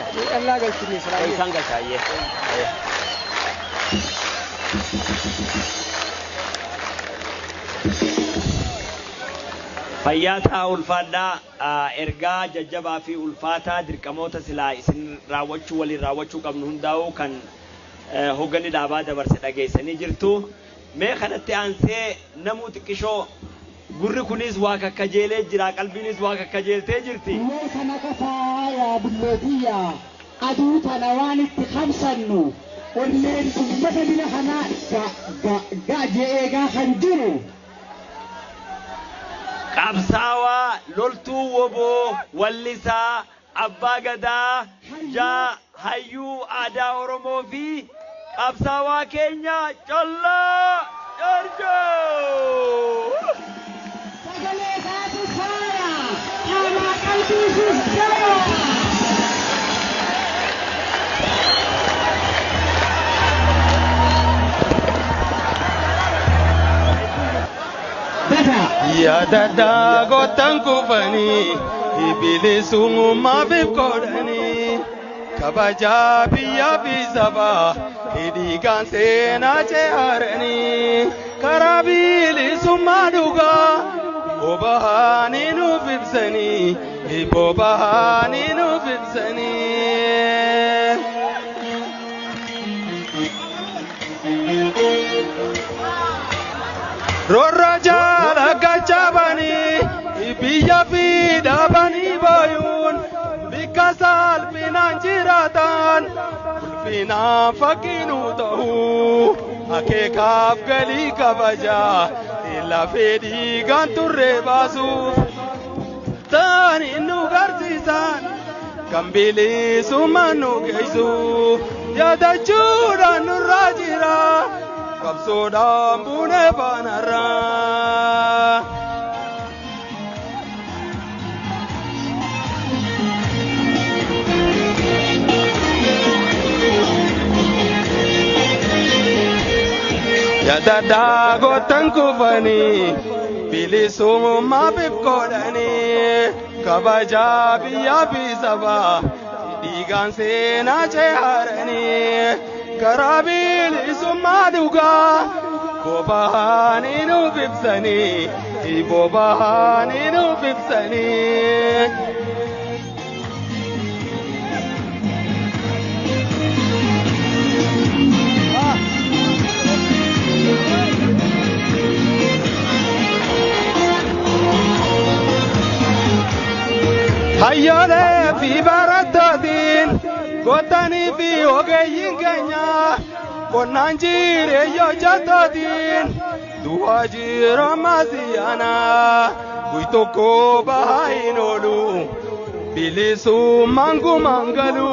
galcha. Callaa galchine silaa. Isaan galcha ayyee. Fayyaa ta'a ulfaadhaa ergaa jajjabaa fi ulfaataa dirqamoota silaa isin raawwachuu waliin raawwachuu qabnu hundaa'uu kan hoogganni dhaabaa dabarse dhageessanii jirtu. Mee kanatti aansee namuu xiqqishoo gurri kunis waa kakkajeelee jira qalbiinis waa kakkajeeltee jirti. Mee sana qofaa yaa bullootiyya aduu tana waan itti qabsannu onneen ummata bira kanaa ga je'eegaa kan jiru. Qabsaawaa loltuu woboo wallisaa abbaa gadaa jaa hayyuu aadaa Oromoo fi qabsaawaa keenya Callaa Jarjoo. Sagalee isaatu faaya qaamaa qalbiisis jaba. Yaadadhaa gootan kufanii bilisummaa fi godhanii kabajaa biyyaa fi sabaa hidhiigaan seenaa ce'aranii karaa bilisummaa dhugaa boba'anii nuuf ibsanii boba'anii nuuf ibsanii. Rorra jaala gachabanii biyya fi dhaabanii booyuun bikka salphinaan jiraatan ulfinaan fakkiinuu ta'uu akeekaaf galii kabajaa lafee dhiigaan turre baasuuf ta'anii nu garsiisan kan bilisummaan nu geessu yaadachuudhaan nurraa jira. Qabsoodhaan buunee baanarraa. Yaadadhaa gootan kufanii bilisummaa bifkoodhanii kabajaa biyyaa fi sabaa dhiigaan seenaa ce'aranii. Karaa bilisummaa dhugaa boba'anii nuuf ibsanii boba'anii nuuf ibsanii. Hayyoolee fi barattootiin gootanii fi ogeeyyiin keenya qonnaan jireenya hojjettootiin du'aa jirama siyaanaa guy tokko bahaa hin oolu bilisummaan gumaan galu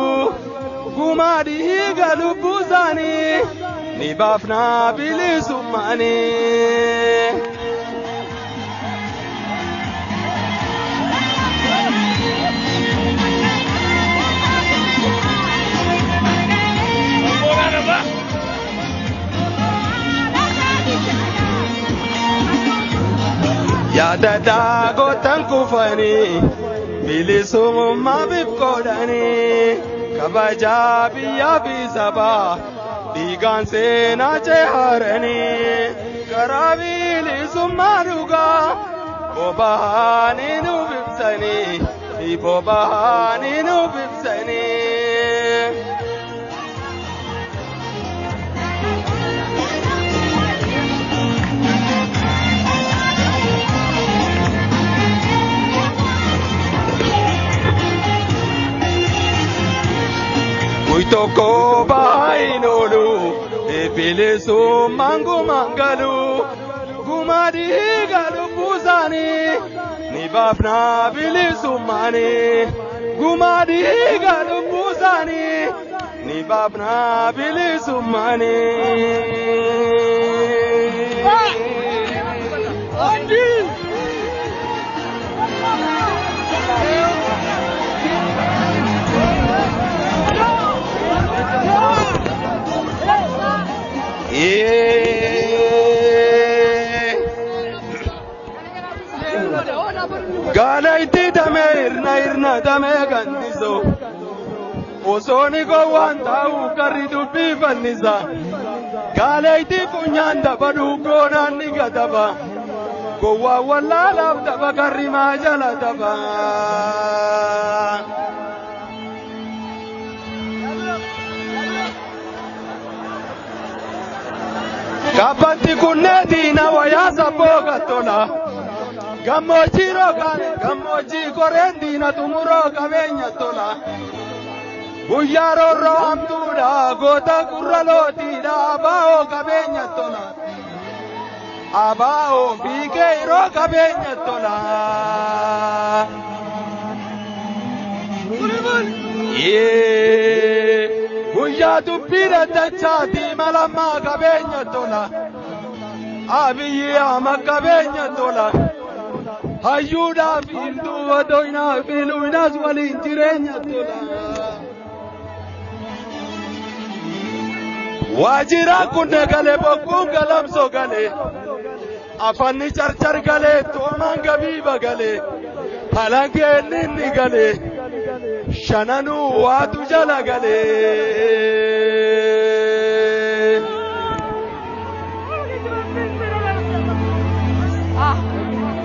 gumaa dhiiga lubbuu isaanii ni baafnaa bilisummaanii. Yaadadhaa gootan kufanii bilisummaa bifkoodhanii kabajaa biyyaa fi sabaa dhiigaan seenaa ce'aranii karaa bilisummaa dhugaa boba'anii nuuf ibsanii boba'anii nuuf ibsanii. Guy tokko bahaa hin oolu bilisummaan gumaan galu gumaa dhiiga lubbuu isaanii ni baafnaa bilisummaanii gumaa dhiiga lubbuu isaanii ni baafnaa bilisummaanii. Gaala itti damee hirna hirna damee gandiso. Osooni gowwaan taa'u karri dubbii fannisa. Gaaleetti funyaan daba dhugoonaan ni gadaba. Gowwaa wallaalaaf daba karri maa jala daba. Kabbanti kunnee diina wayaa sabboo gattola. Gammoojjii rogaan gammoojjii koreen diina xumuroo qabeenya tola. Guyyaa roorroo hamtuudha goota gurra lootiidha abaa'oo qabeenya tola. Abaa'oo fiigee yeroo qabeenya tola. Guyyaa dubbii daddachaati malammaa qabeenya tola. Abiyyi ama qabeenya tola. Hayyuudhaaf himtuu odoinaa fi luinaas waliin jireenya tola. Waajjira kunne galee bokkuun galamsoo galee afanni carcar galee toomaan gabiiba galee halangeen inni galee shananuu waatu jala galee.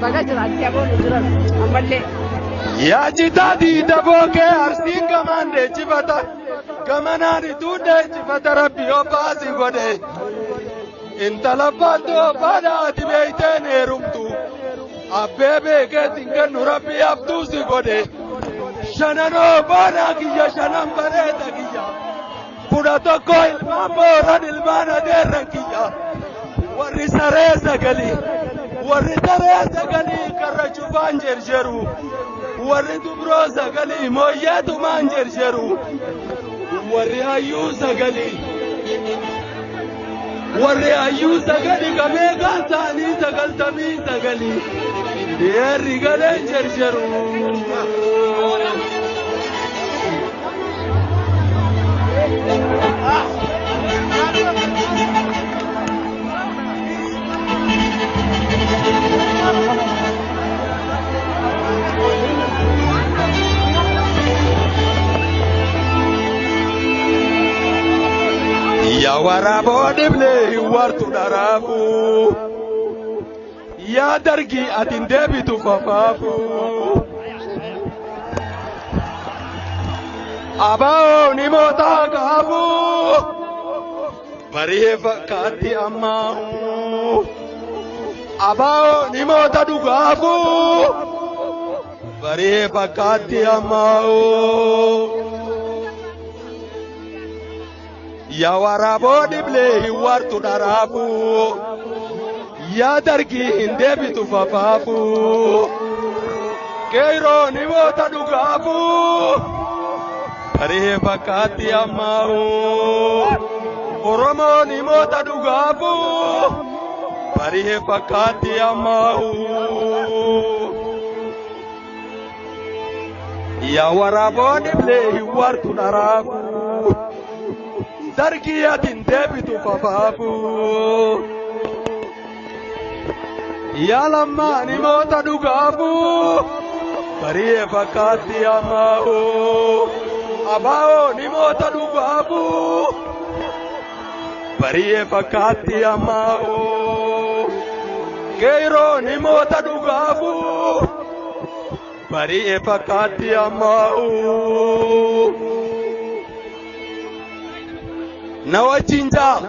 Baga jiraatti aboon jiran ammallee. Yaa jitaa diida bookee arsiin gamaan deechifata gamanaan ituu deechifata rabbi obbaasi godhe. Intala baattuu baadhaati beeyteen heerumtu abbee beekeetiin kennu rabbi abtuusi godhe. Shananoo baadhaa kiyya shanan bareeda kiyya 11 ilmaan booran ilmaan adeerran kiyya warri saree sagalii warri saree sagalii karra cufaan jerjeru warri dubroo sagalii mooyyeetumaan jerjeru warri hayyuu sagalii warri hayyuu sagalii kameekaan ta'anii 99 dhiyeerri galeen jerjeru. Yaa waraaboo dhiblee hin wartu dharaafu. Yaa dargii ati hin deebitu fafaafu. Abaa'oo ni mootaa kaafu. Barihee fakkaatti ammaahu. Abaa'oo ni moota dhugaafu. Barihee fakkaatti ammaahu. Yaa waraaboo dhiblee hin wartu dharaafu. Yaa dargii hin deebitu fafaafu. Qeeroo ni moota dhugaafu. Barihee fakkaatti ammaahu. Oromoo ni moota dhugaafu. Barihee fakkaatti ammaahu. Yaa waraaboo dhiblee hin wartu dharaafu. Dargii ati hin deebitu fafaafu. Yaa lammaa ni moota dhugaafu. Barihee fakkaatti ammaahu. Abaa'oo ni moota dhugaafu. Barihee fakkaatti ammaahu. Qeeroo ni moota dhugaafu. Barihee fakkaatti ammaahu. Na wajjin jaa.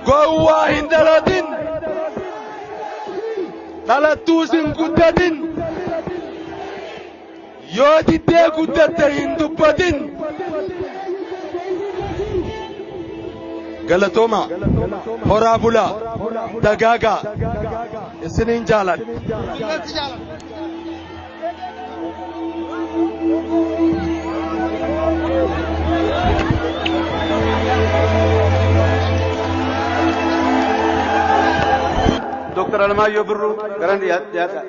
Gowwaa hin dhalatin. Dhalattuus hin guddatin. Yoo diddee guddatte hin dubbatin. Galatooma horaa bulaa dagaagaa isiniin jaaladha. Dr. Alamaayyoo Birruu garan dhiyaadha.